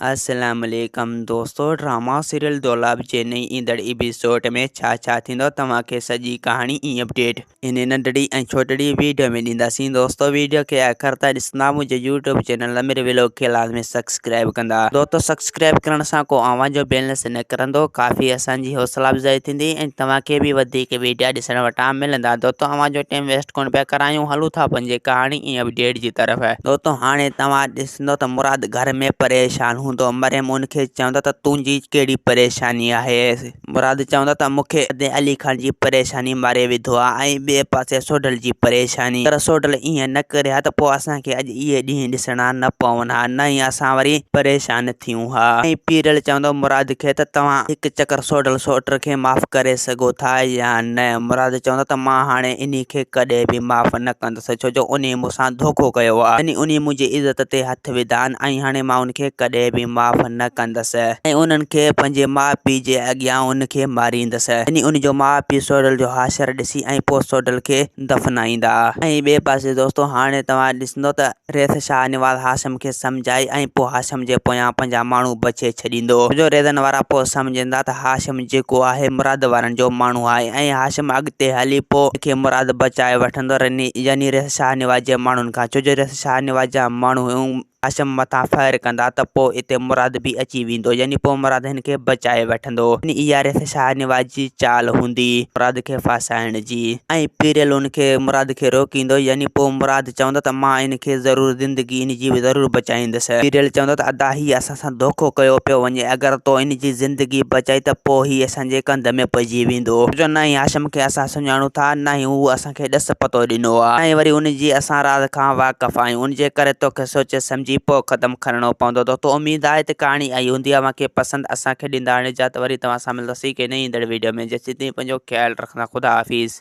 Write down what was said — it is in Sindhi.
السلام عليڪم دوستو ڊراما سيريل دولاب جي نئين ايندڙ ايپيسوڊ ۾ ڇا ڇا ٿيندو توهان کي سڄي ڪهاڻي ۽ اپڊيٽ هن ننڍڙي ۽ ڇوٽڙي ويڊيو ۾ ڏينداسين دوستو ويڊيو کي آخر تائين ڏسندا منهنجي يوٽيوب چينل امير ويلوگ کي لازمي سبسڪرائب ڪندا دوستو سبسڪرائب ڪرڻ سان ڪو اوهان جو بيلنس نه ڪرندو ڪافي اسان جي حوصلا افزائي ٿيندي ۽ توهان کي به وڌيڪ ويڊيا ڏسڻ وٽان ملندا دوستو اوهان جو ٽيم ويسٽ ڪونه پيا ڪرايون هلون ٿا پنهنجي ڪهاڻي ۽ اپڊيٽ جي طرف دوستو هاڻي توهان ڏسندو ته مراد گهر ۾ پريشان هوندو. مريم ان کي چوندو ته تنهنجي ڪهڙي پريشاني آهي؟ مراد چوندو ته مون کي ادي علي خان جي پريشاني ماري وڌو آهي ۽ ٻئي پاسي سوڍل جي پريشاني. اگر سوڍل ائين نه ڪري ها ته پوء اسان کي اڄ اهي ڏينهن ڏسڻا نه پون ها نه ئي اسان وري پريشان ٿيون ها. ۽ پيرل چوندو مراد کي ته توهان هڪ چڪر سوڍل سوٽ کي معاف ڪري سگهو ٿا يا نه؟ مراد چوندو ته مان هاڻي انهي کي ڪڏهن به معاف نه ڪندس. ڇو جو انهي مون سان ڌوڪو ڪيو آهي يعني انهي منهنجي عزت تي هٿ وڌا آهن ۽ هاڻي مان ان کي ڪڏهن به معاف نه ڪندس ۽ انهن کي پنهنجي ماء پيء جي اڳيان ان کي ماريندس يعني ان جو ماء پيء سوڍل جو حاشر ڏسي ۽ پوء سوڍل کي دفنائيندا. ۽ ٻئي پاسي دوستو هاڻي توهان ڏسندو ته ريس شاهنواز هاشم کي سمجهائي ۽ پوء هاشم جي پويان پنهنجا ماڻهو بڇي ڇڏيندو ڇو جو ريزن وارا پوء سمجهندا ته هاشم جيڪو آهي مراد وارن جو ماڻهو آهي ۽ هاشم اڳتي هلي پوء کي مراد بچائي وٺندو رني يعني ريس شاهنواز جي ماڻهن کان ڇو جو ريس شاهنواز جا ماڻهو هاشم مٿان فائر ڪندا ته پوء اتي مراد به اچي ويندو يعني پوء مراد هن کي بچائي وٺندو يعني اها ريس شاهنواز جي چال هوندي مراد کي ڦاسائڻ جي ۽ پيرل ان کي مراد کي روڪيندو يعني پوء مراد چوندو ته مان ان کي ضرور زندگي ان جي ضرور بچائيندس پيرل چوندو ته ادا هي اسان سان دوکو ڪيو پيو وڃي اگر تو ان جي زندگي بچائي ته پوء هي اسان جي ڪنڌ ۾ پئجي ويندو ڇو جو نه ئي هاشم کي اسان سڃاڻون ٿا نه ئي هو اسان کي ڏس پتو ڏنو آهي نه ئي وري ان جي اسان راز کان واقف آهيون ان جي ڪري توکي سوچي سمجهي پوء قدم کڻڻو پوندو دوستو اميد آهي ته ڪهاڻي آئي هوندي اوهان کي پسند اسان کي ڏيندا هاڻي اجازت وري توهان سان ملنداسين ڪنهن نئين ايندڙ ويڊيو ۾ جيسين تائين پنهنجو خيال رکندا خدا حافظ.